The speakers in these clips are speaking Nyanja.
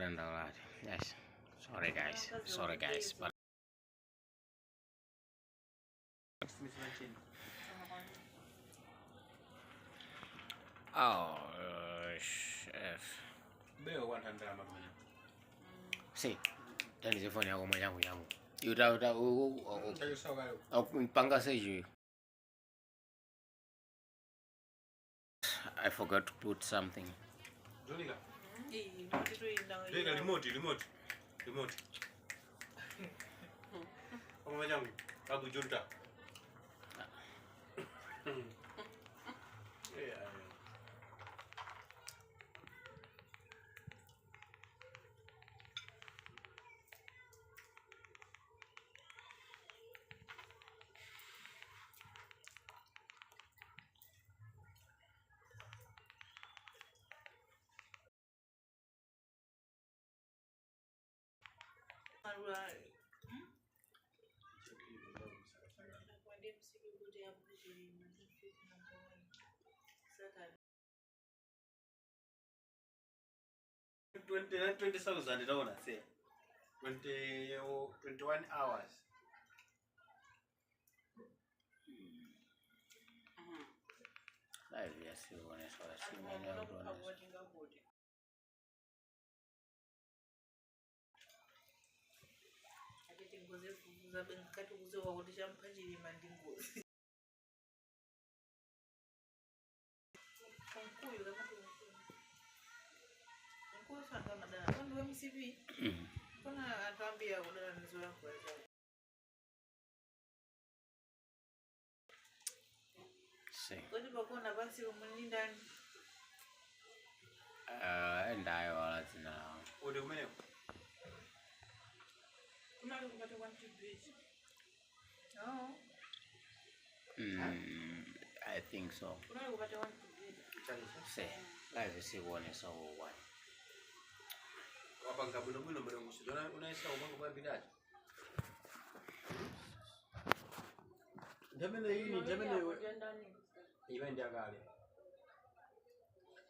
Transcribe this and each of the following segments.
Akudandaulati. Yes. Sorry guys. Sorry guys. But oh, F. Beo 100 amamene. See. Tani phone yako mwanyangu yangu. Uta uta mpanga seju. I forgot to put something. Jonika. Jonika remote remote. Remote. Kama mwanyangu, babu junta. Yeah. Right. 20,000 taona say 20 21 hours. Live yes you want to see many. And I was now. What do you mean? I think so. See, live is one is over one. Wapanga bwino bwino mbere ngusidona unaisa ubanga kwa bidaji. Ndamene hii ndamene iwe ndiakale.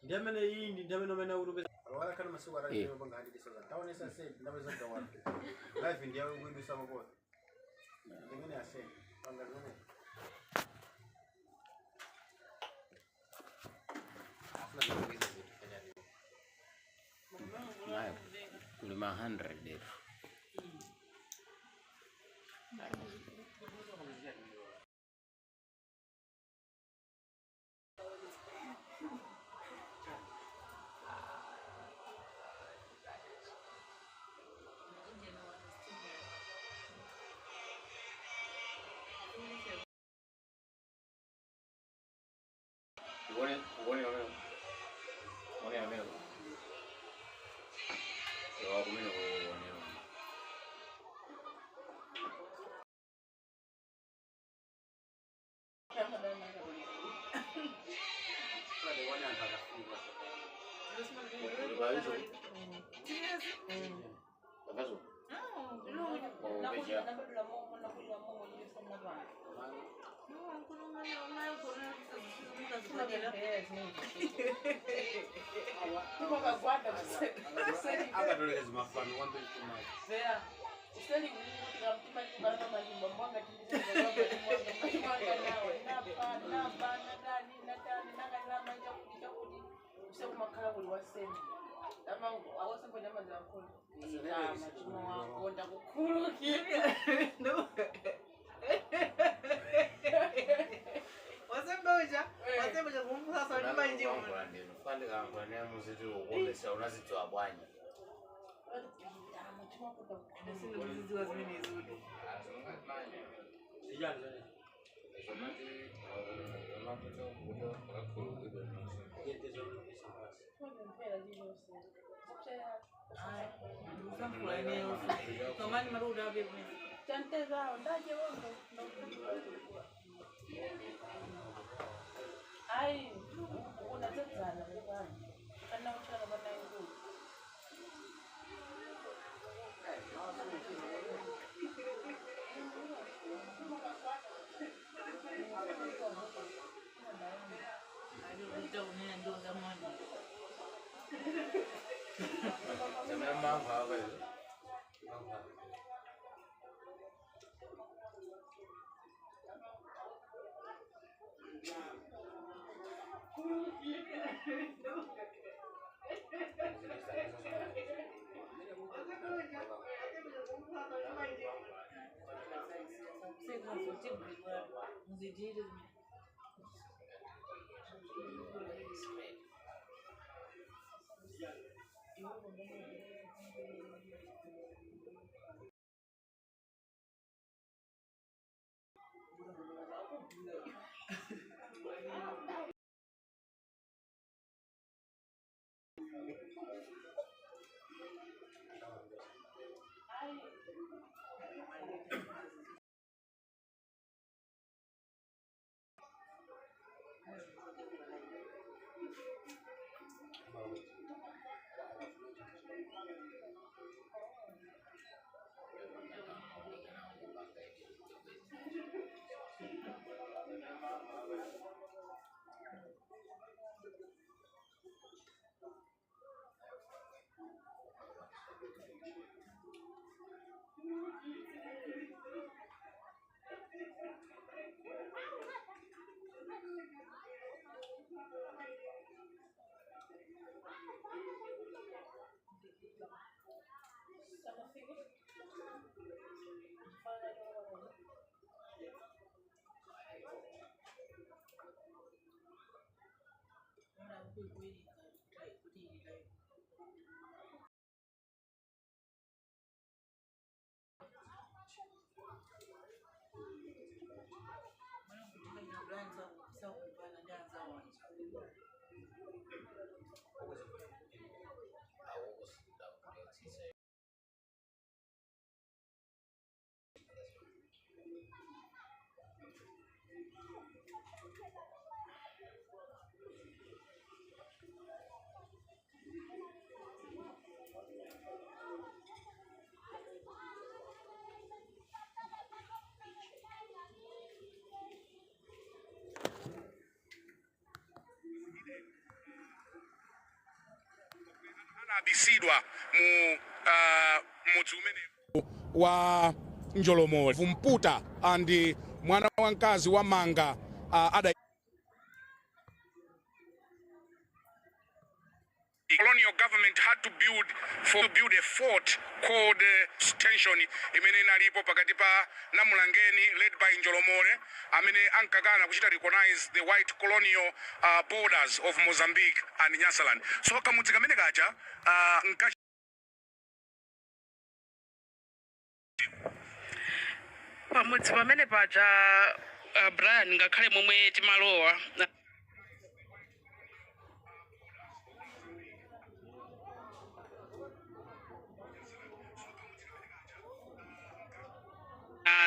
Ndamene hii ndamene mena urube. Wala kana masuwa ra banga hadi sasa. Taonesa se ndamene za wa. Live ndiyo ngwindu sama kwa. Ndamene ase banga ndamene. Afuna kuongeza vitu fanya nini? Kulima 100 elfu. Abisidwa mu mudzi umene wa Njolomole Vumputa andi mwana wamkazi wa Manga ada colonial government had to build a fort called tension imene inalipo pakati pa Namulangeni led by Njolomole amene ankakana kuchita recognize the white colonial borders of Mozambique and Nyasaland. So kamudzi kamene kaja pamudzi pamene paja Brian ngakhale momwe timalowa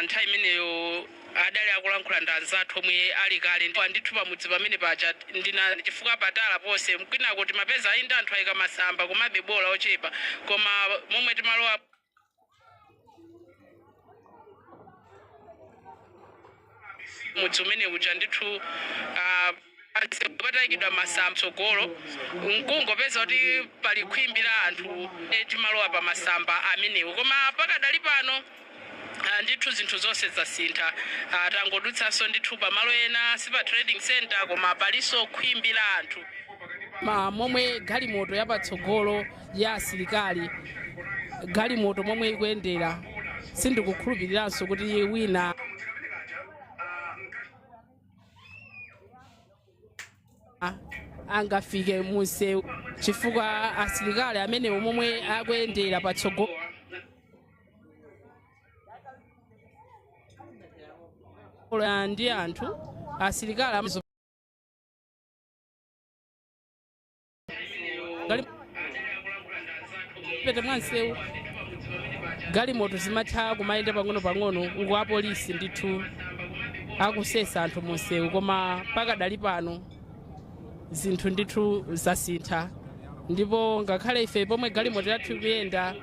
nthawi imeneyo adali akulankhula ndi anzathu omwe ali kale ndithu pamudzi pamene paja ndina chifukwa patala ponse kwinako timapeza ayi ndi anthu ayika masamba komabe bola ochepa koma momwe timalowa mudzi umene uja ndithu patayikidwa masamba tsogolo nkungopeza kuti pali khwimbi la anthu timalowa pa masamba amenewo koma pakadali pano ndithu zinthu zonse zasintha tangodutsanso ndithu pamalo ena sipa trading center koma palinso khwimbi la anthu momwe galimoto yapatsogolo ya asilikali galimoto momwe ikuyendera sindikukhulupiriranso kuti wina angafike munsewu chifukwa asilikali amenewo momwe akuyendera patsogolo ndi anthu asilikali pete mwansewu galimoto zimatha kumayenda pang'ono-pang'ono uku apolisi ndithu akusesa anthu munsewu koma pakadali pano zinthu ndithu zasintha ndipo ngakhale ife pomwe galimoto yathu ikuyenda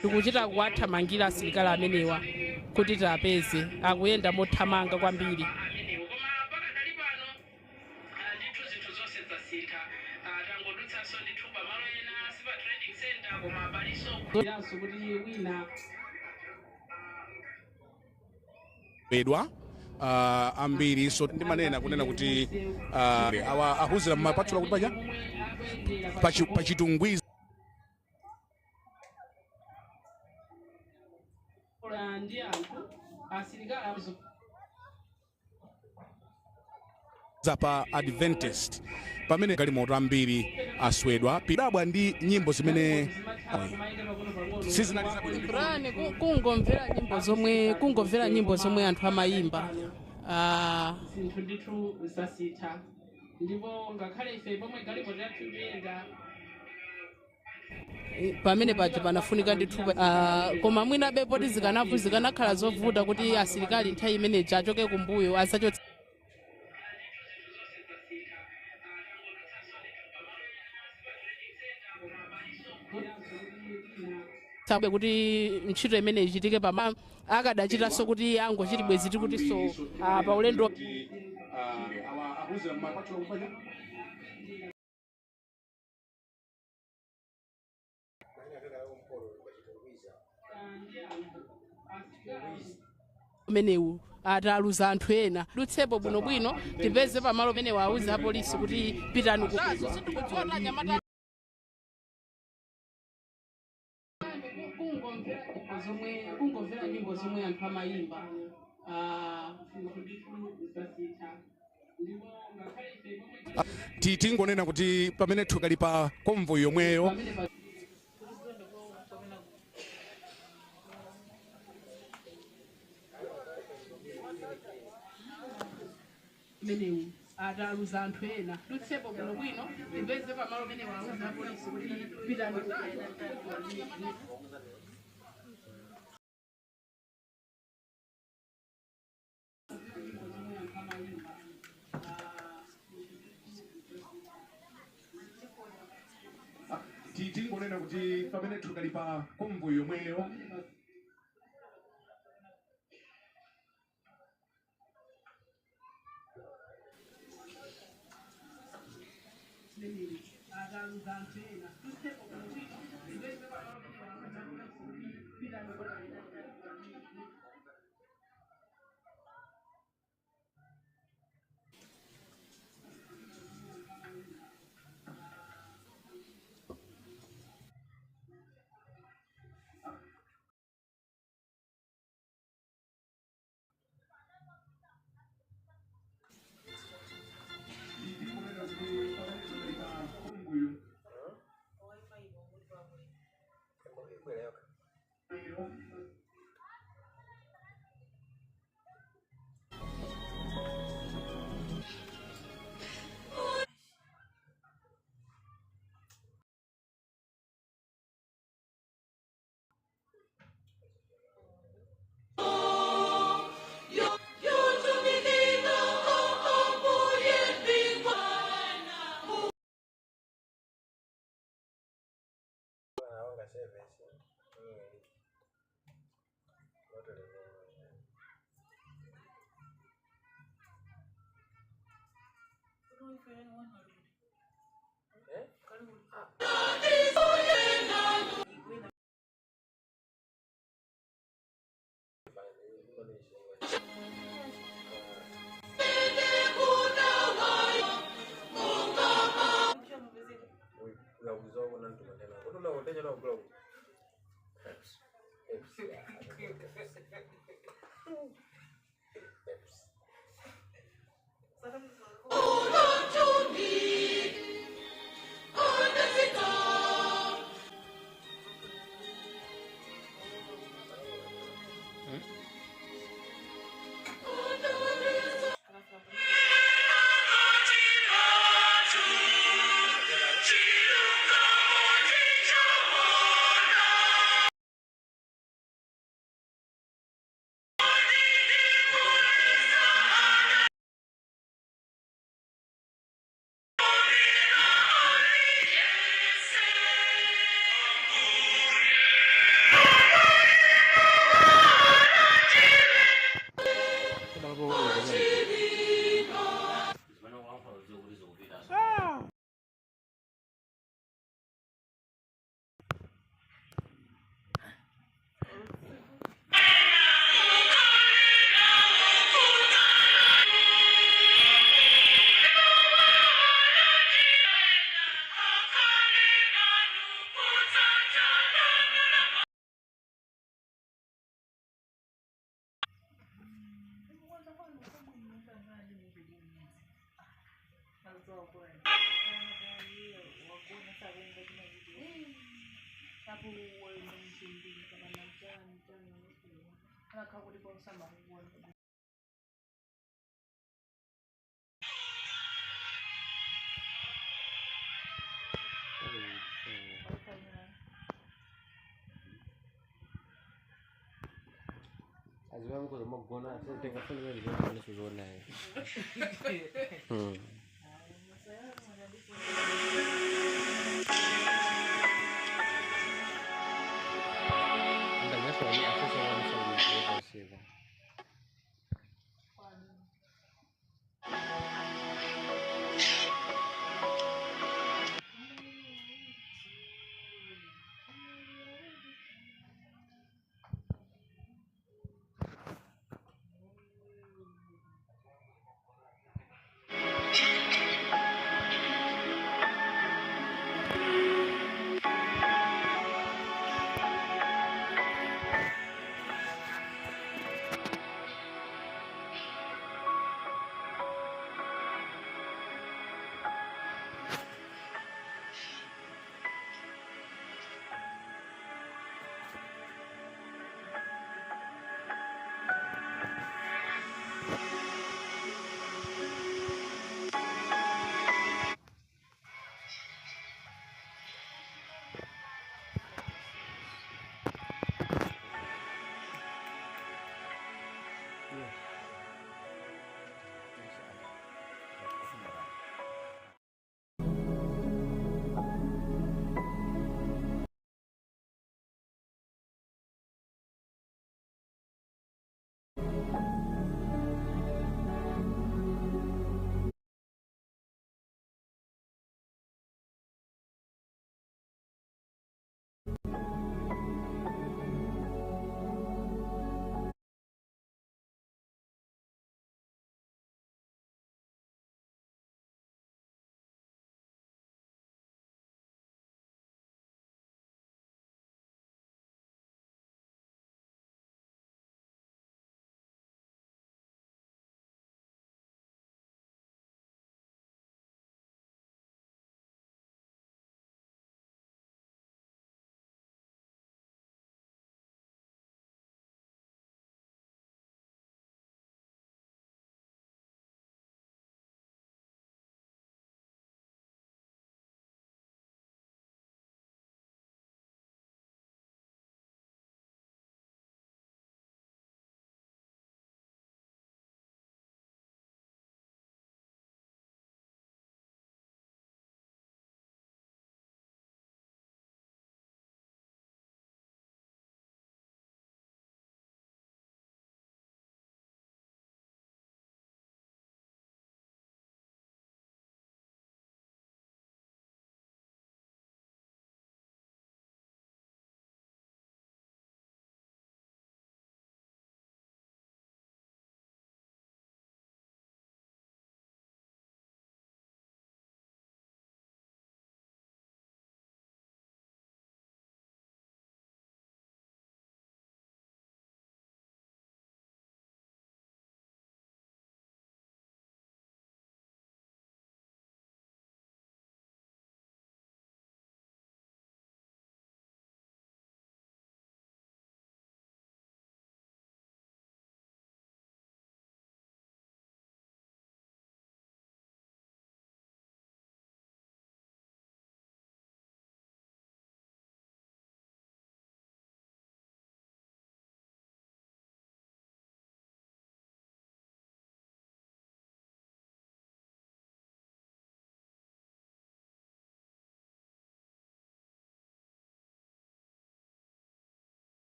tikuchita kuwathamangira asilikali amenewa kuti tapeze akuyenda mothamanga kwambiri. pa trading center koma palinso kuti wina bedwa ambiri so ndimanena kunena kuti awa ahuzira mmapatula kuti pacha pachitungwiza ndi anthu asilikali azo pa Adventist pamene galimoto ambiri aswedwa pidabwa ndi nyimbo zimene sizinali zabwino. Brian, kungomvera nyimbo zomwe kungomvera nyimbo zomwe anthu amayimba, zinthu ndithu zasintha, ndipo ngakhale ife pomwe galimoto yathu ikuyenda pamene paja panafunika ndithu, koma mwina poti zikanavu zikanakhala zovuta kuti asilikali nthawi imeneji achoke kumbuyo asachotse. Sabe kuti ntchito imene ichitike pama akadachitanso kuti angochiti bwezi tikuti so pa ulendo. Umenewu ataluza anthu ena dutsepo bwinobwino tipeze pamalo pamene wauza apolisi kuti pitani ku kungomvera nyimbo zomwe anthu amayimba. Tingonena kuti pamene tukali pa convoy yomweyo. Menewu ataluza anthu ena dutsepo bwinobwino tipeze pamalo pamene wauza apolisi kuti pitani. Tingonena kuti pamene tukali pa convoy yomweyo. Azimamukhoza magona atenga foni imene zikuonayo.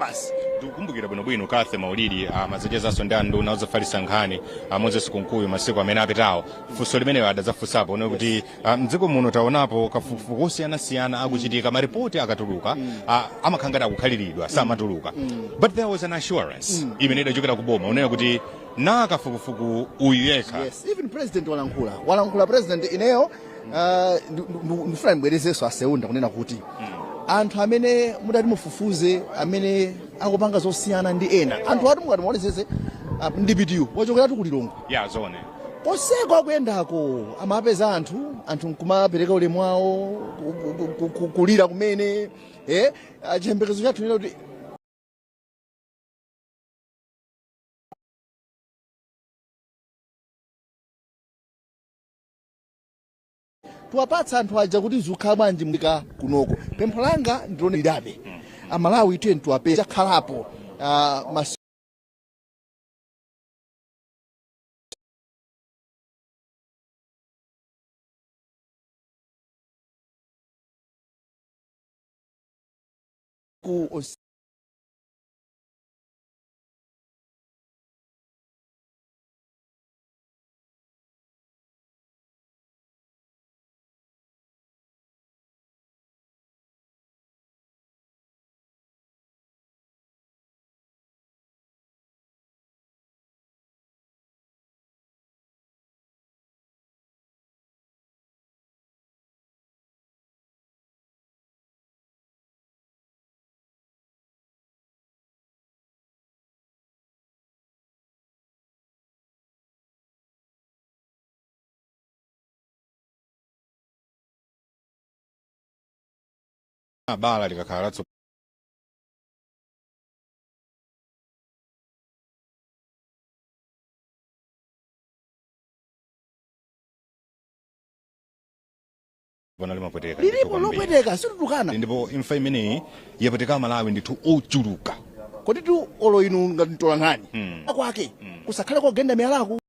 Basi. Ndikukumbukira bwinobwino Kathe Maulidi amazachezanso ndi anduna ozafalitsa nkhani a Moses Kunkuyu masiku amene apitawo. Funso limeneyo adadzafunsapo one kuti mdziko muno taonapo kafukufuku osiyanasiyana akuchitika, maripoti akatuluka amakhala ngati akukhaliridwa, samatuluka, but there was an assurance imene idachokera kuboma unena kuti na kafukufuku uyu yekha. Yes, even president walankhula, walankhula president. Ineyo ndifuna ndibwerezenso aseunda kunena kuti anthu amene mudati mufufuze amene akupanga zosiyana ndi ena anthu ati mukati muonetsetse, ndipitiyu wachokeratu ku Lilongwe. Ya, zone. Koseko akuyendako amapeza anthu, anthu nkumapereka ulemu wawo, kulira kumene chiyembekezo chathu nena kuti tiwapatsa anthu aja kuti zikukhala bwanji mka kunoko. Pempho langa ndilonerabe, Amalawi, tiye tiwape chakhalapo masiku bala likakhala latsopano limapweteka ndithu lilipo kwambiri. Lopweteka, situtukana. Ndipo imfa imeneyi yapweteka Malawi ndithu ochuluka. Kodi tu olo inu ngati mtolankhani kwake kusakhale kogenda miyalaku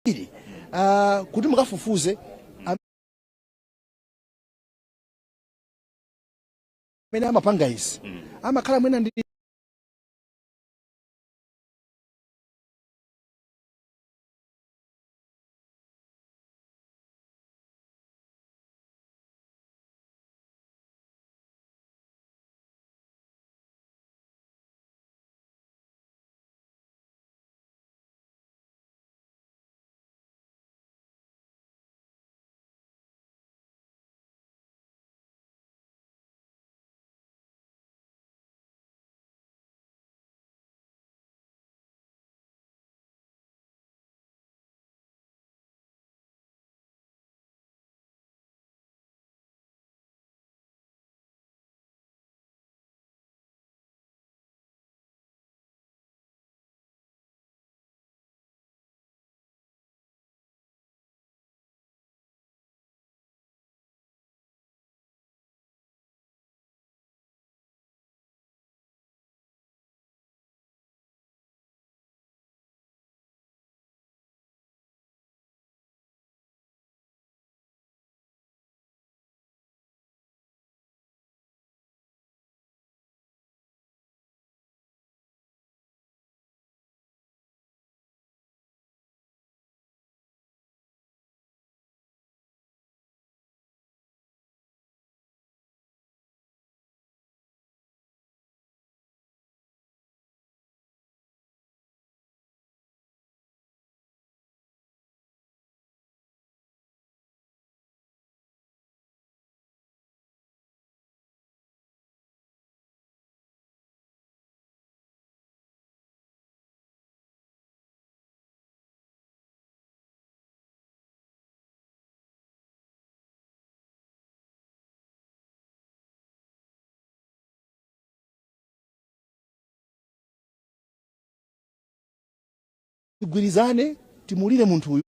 ili kuti mukafufuze amene amapanga izi, amakhala mwina ndi tigwirizane, timulire munthu uyu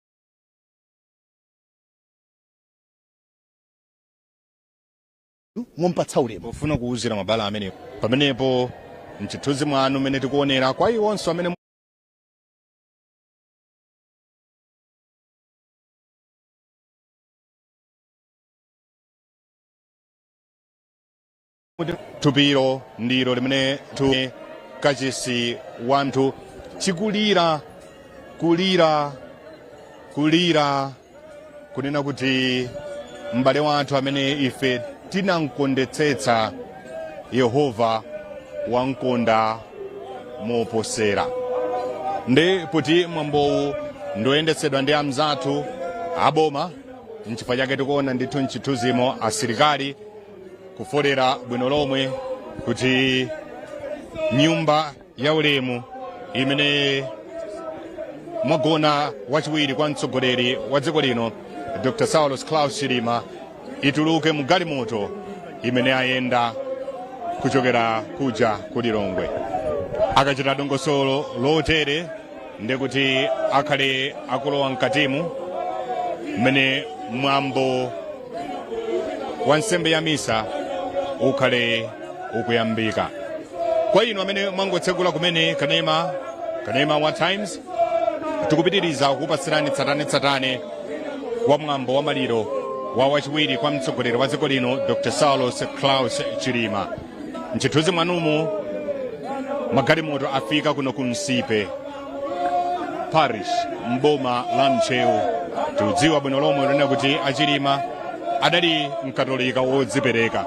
mompatsa ulemu. Pofuna kuwuzira mabala amene pamenepo mchithunzi mwanu mmene tikuonera kwa iwonso amene Thupilo ndilo limene tu kachisi wanthu chikulira kulira kulira kunena kuti m'bale wathu amene ife tinamkondetsetsa, Yehova wamkonda moposera. Ndi kuti mwambowu ndoyendetsedwa ndi amzathu aboma, nchifukwa chake tikuona ndithu mchithunzimo asilikali kufolera bwino lomwe kuti nyumba ya ulemu imene mwagona wachiwiri kwa mtsogoleri wa dziko lino Dr. Saulos Klaus Chilima ituluke mu galimoto imene ayenda kuchokera kuja ku Lilongwe. Akachita dongosolo lotere, ndikuti akhale akulowa mkatimu mmene mwambo wa nsembe ya misa ukhale ukuyambika. Kwa inu amene mwangotsegula kumene kanema, kanema wa Times, tikupitiriza kukupatsirani tsatanetsatane wa mwambo wa maliro wa wachiwiri kwa mtsogoleri wa dziko lino Dr. Saulos Klaus Chilima. Mchithunzi mwanumu magalimoto afika kuno ku Nsipe Parish mboma la Mcheu. Tikudziwa bwino lomwe lonena kuti achilima adali mkatolika wodzipereka,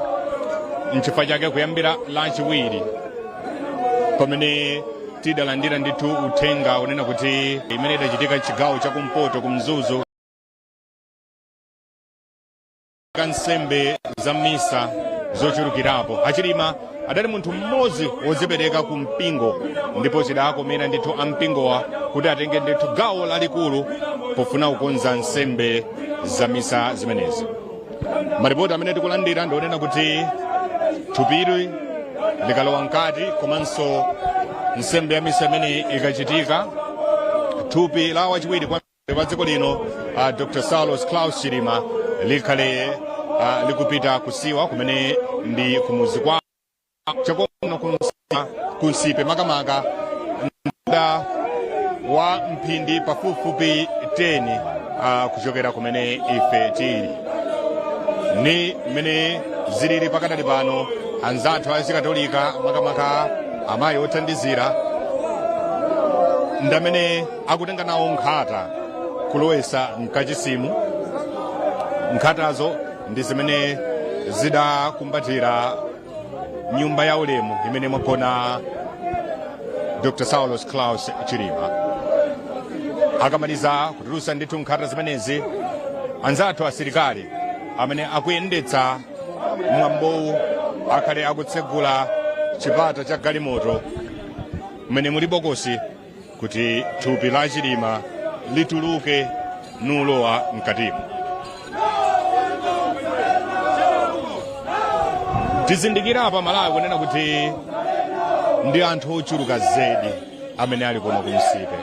nchifukwa chake kuyambira Lachiwiri pamene tidalandira ndithu uthenga unena kuti imene idachitika chigawo chakumpoto ku Mzuzu nsembe za misa zochulukirapo, achilima adali munthu mmodzi wodzipereka ku mpingo, ndipo chidakomera ndithu ampingowa kuti atenge ndithu gawo lalikulu pofuna kukonza nsembe za misa zimenezi. Maripoti amene tikulandira ndionena kuti thupili likalowa mkati komanso nsembe ya misa imene ikachitika, thupi la wachiwiri kwa wa dziko lino Dr. Saulos Klaus Chilima likhale likupita kusiwa kumene ndi kumuzi kwa chakono kunsipe makamaka mda wa mphindi pafupifupi 10 kuchokera kumene ife tili. Ni mmene zilili pakadali pano. Anzathu achikatolika, makamaka amayi othandizira, ndamene akutenga nawo nkhata kulowesa mkachisimu. Nkhatazo ndi zimene zidakumbatira nyumba ya ulemu imene mwagona Dr. Saulos Klaus Chilima. Akamaliza kutulutsa ndithu nkhata zimenezi, anzathu asilikali amene akuyendetsa mwambowu akhale akutsegula chipata cha galimoto mmene muli bokosi kuti thupi la Chilima lituluke nulowa mkatimo. Tizindikira apa Malawi kunena kuti ndi anthu ochuluka zedi amene ali kuno ku Nsipe,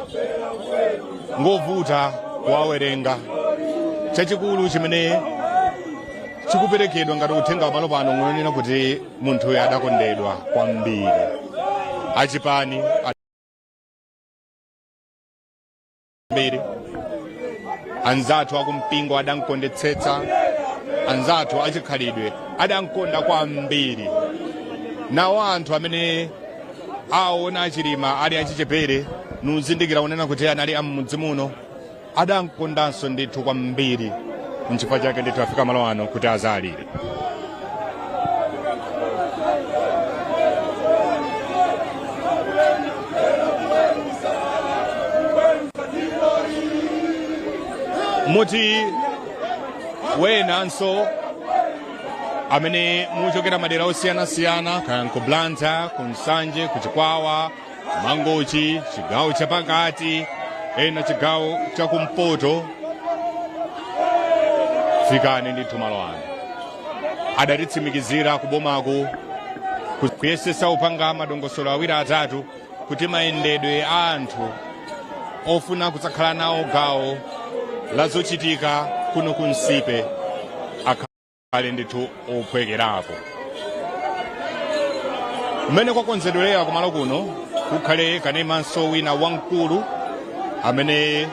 ngovuta kuwawerenga. Chachikulu chimene chikuperekedwa ngati uthenga pamalo pano ngonena kuti munthuyo adakondedwa kwambiri, achipani ambiri, anzathu akumpingo adankondetsetsa, anzathu achikhalidwe adankonda kwambiri. Nawo anthu amene aona achilima ali achichepere nuzindikira kunena kuti anali am'mudzi muno adankondanso ndithu kwambiri. Nchifukwa chake ndithu afika malo ano kuti azalire. Muti wenanso amene muchokera madera osiyanasiyana, kaya ku Blantyre, ku Nsanje, ku Chikwawa, Mangochi, chigawo chapakati, ena chigawo chakumpoto, fikani ndithu malo ano. Adatitsimikizira kubomaku kuyesesa upanga madongosolo awiri atatu kuti mayendedwe a anthu ofuna kudzakhala nawo gawo la zochitika kuno ku Nsipe akhale ndithu ophwekerapo. Mmene kwakonzedwerera kumalo kuno, kukhale kanemanso wina wamkulu amene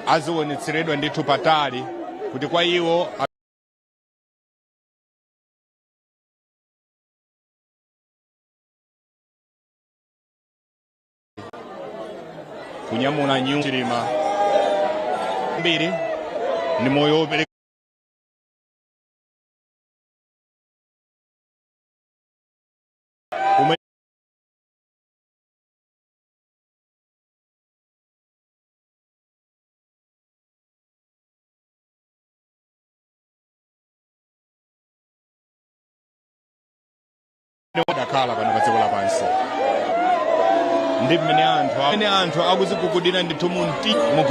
Azionetseredwa ndithu patali kuti kwa iwo kunyamula Chilima mbiri ndi moyo wopereka Adakhala pano pa dziko lapansi ndi mmene anthu akuzigugudira ndithu mu mtima.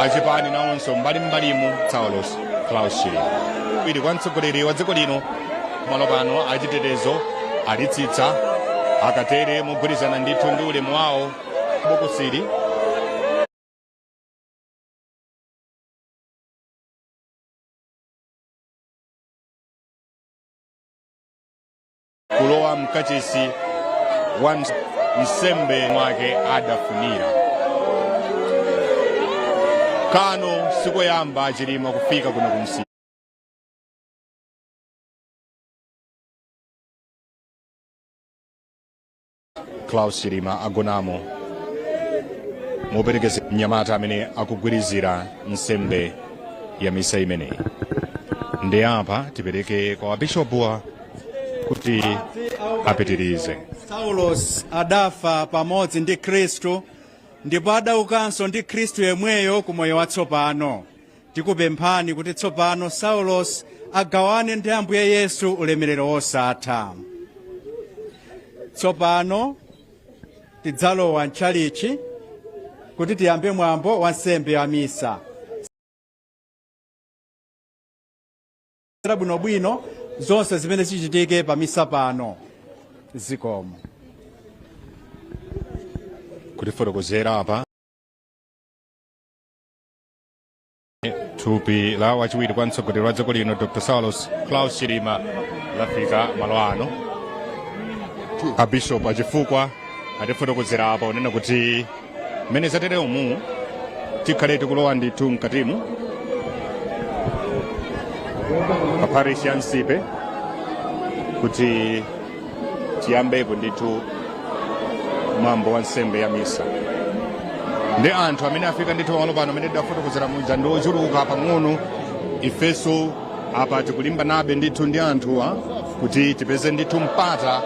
Achipani nawonso mbalimbalimu. Saulos Klaus Chilima ili kwa mtsogoleri wa dziko lino. Malo pano achitetezo alitsitsa akatere mogwirizana ndithu ndi ulemu wawo bokosili kulowa mkachisi wa nsembe mwake adafunira. Kano sikoyamba Chilima kufika kuno kumsi. Klaus Chilima agonamo moperekeza mnyamata amene akugwirizira nsembe ya misa imeneyi. Ndi apa tipereke kwa abishopuwa kuti apitirize. Saulos adafa pamodzi ndi Khristu ndipo adaukanso ndi Khristu yemweyo ku moyo watsopano. Tikupemphani kuti tsopano Saulos agawane ndi Ambuye Yesu ulemerero wosatha. Tsopano tidzalowa mtchalichi kuti tiyambe mwambo wa nsembe ya misa bwinobwino, zonse zimene zichitike pa misa pano. Zikomo. Kutifotokozera apa thupi la wachiwiri kwa mtsogoleri wa dziko lino, Dr Saulos Klaus Chilima, lafika malo ano. Abishop achifukwa atifotokozera apa unena kuti mmene zatere umu tikhale tikulowa ndithu mkatimu pa parish ya Nsipe kuti tiyambepo ndithu mwambo wa nsembe ya misa. Ndi anthu amene afika ndithu pamalo pano amene tidafotokozera muja ndi ochuluka pang'ono. Ifenso apa tikulimbanabe ndithu ndi anthuwa kuti tipeze ndithu mpata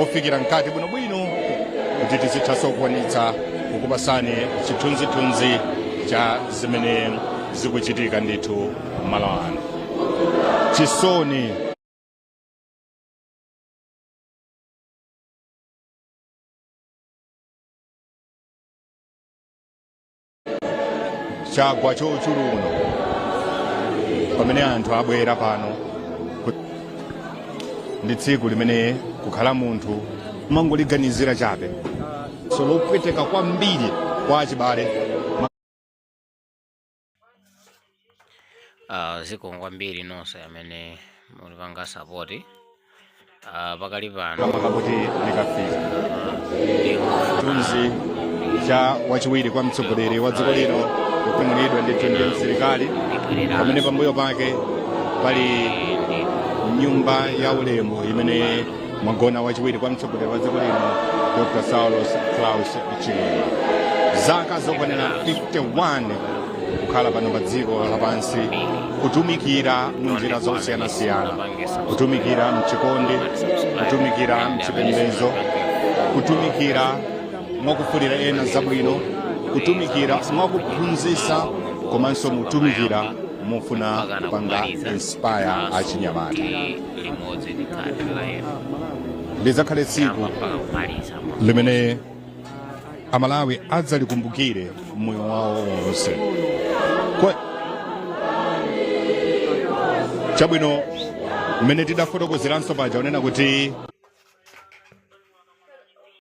ofikira mkati bwinobwino kuti tizithanso kukwanitsa kukupasani chithunzithunzi cha zimene zikuchitika ndithu malo ano. Chisoni chagwa chochuluka pamene anthu abwera pano. Ndi tsiku limene kukhala munthu mangoliganizira chabe so lopweteka kwambiri kwa achibale. Zikomo kwambiri nonse amene mulipanga support pakali pano. Kuti likafika chithunzi cha wachiwiri kwa mtsogoleri wa dziko lino kupumulidwa ndithu ndi msilikali, pamene pambuyo pake pali nyumba ya ulemu imene mwagona wachiwiri kwa mtsogoleri wa dziko lino, Dr Saulos Klaus Chilima. Zaka zokwanira 51 kukhala pano pa dziko lapansi, kutumikira mu njira zosiyanasiyana, kutumikira mchikondi, kutumikira mchipembedzo, kutumikira mwakufunira ena zabwino, kutumikira mwakuphunzitsa, komanso mutumikira mofuna kupanga inspire achinyamata. Limodzi tikhale live. Lidzakhale tsiku mpaka kumaliza. limene Amalawi adzalikumbukire moyo wawo wonse. Chabwino, mmene tidafotokozeranso paja unena kuti